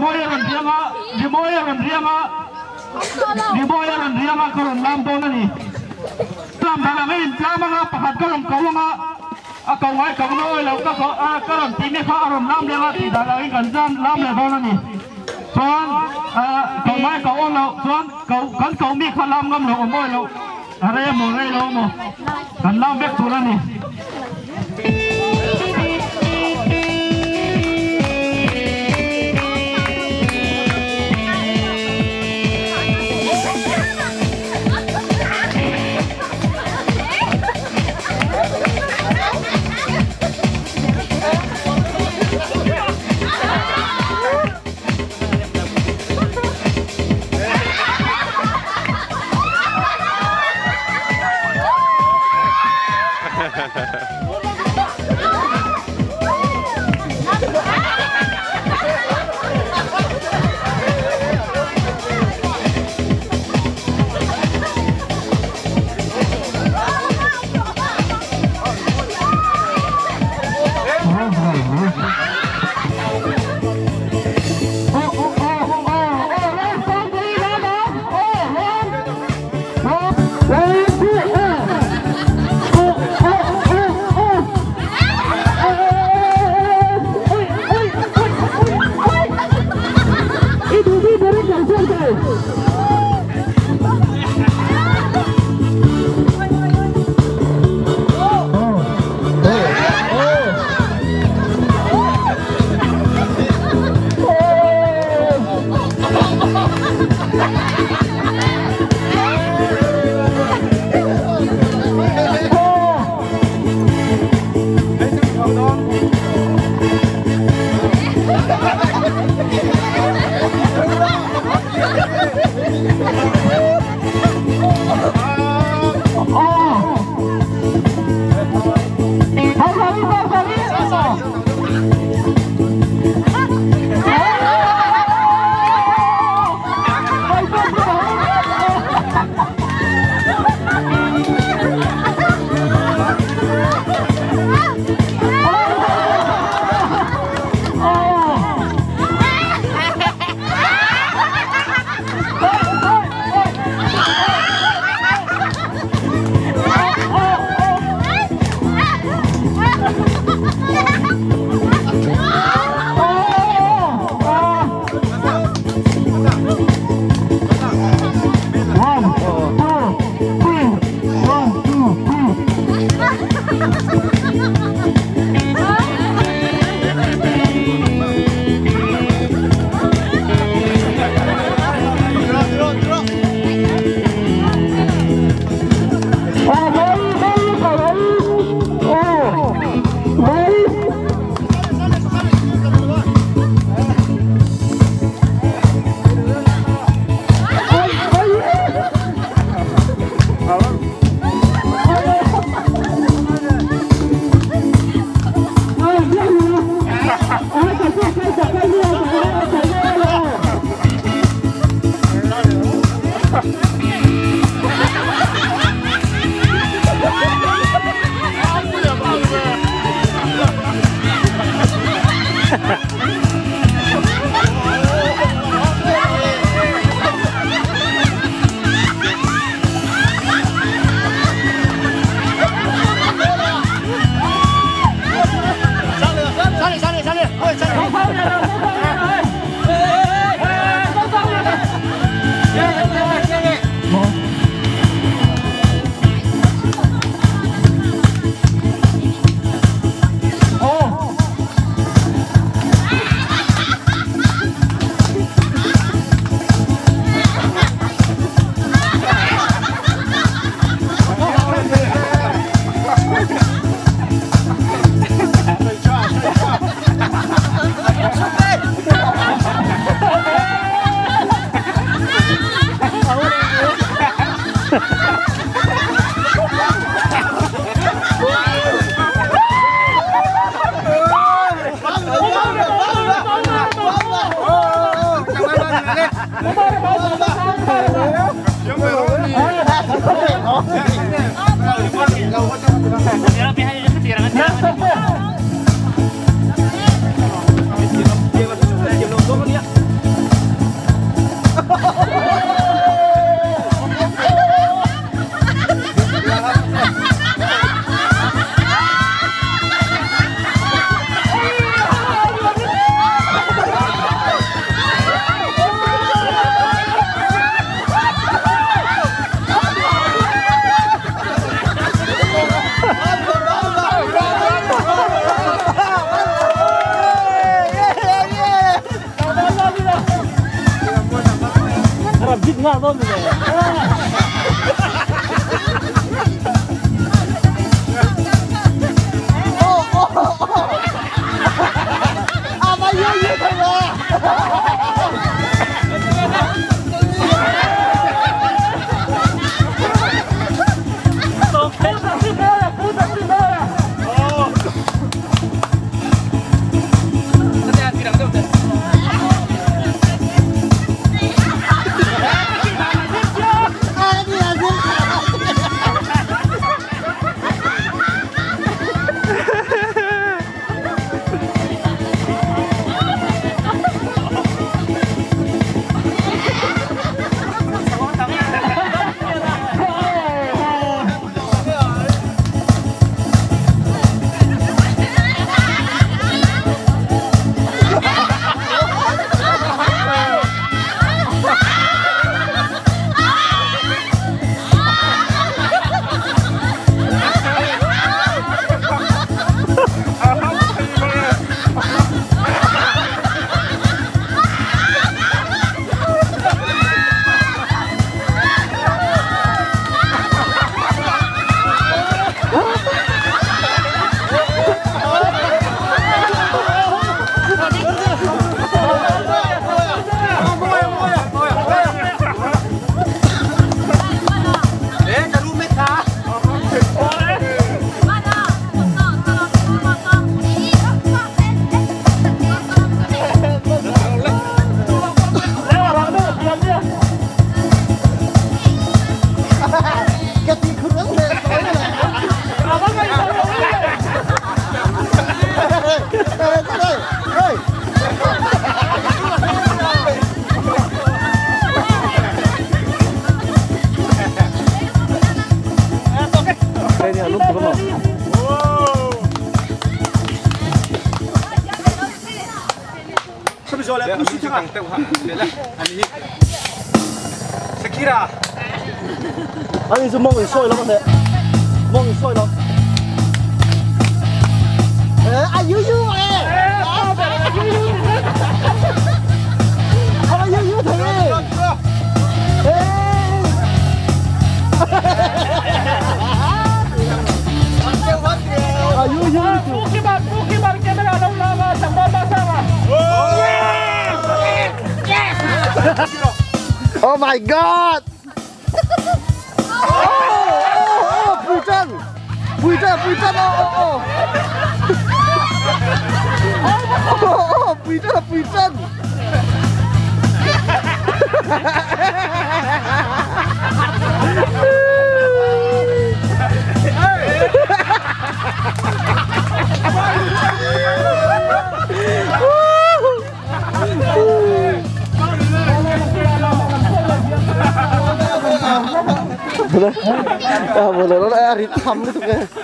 Rimawi a rawn riang a, rimawi a rawn riang a, rimawi a rawn riang a ka rawn lam dawn a ni. Tlam dan ang a intlam anga pakhat ka rawn ko anga a ko ngai ko nawi lo ka ko a ka rawn tih mek kha a rawn lam leh anga tih dan angin kan zan lam leh dawn a ni. Chuan ko ngai ko awn lo chuan ko kan ko mi kha lam ngam lo awm awi lo a rei emaw rei lo emaw kan lam vek tur a ni. Hit nga dawn ni le. Oh oh oh. À mà yêu yêu thầy à. Shakira. Anh đi mong người sôi lắm anh ạ. Mong người sôi lắm. Ai yêu yêu mà. Ai yêu yêu thầy. Ai yêu yêu. Pukibar camera đâu là chẳng bao bao sao mà. Oh my god! Oh, oh, oh, Bùi chân, oh, oh, oh. Oh, oh, Bùi chân. À, vừa rồi nó đã rít thầm đấy tụi.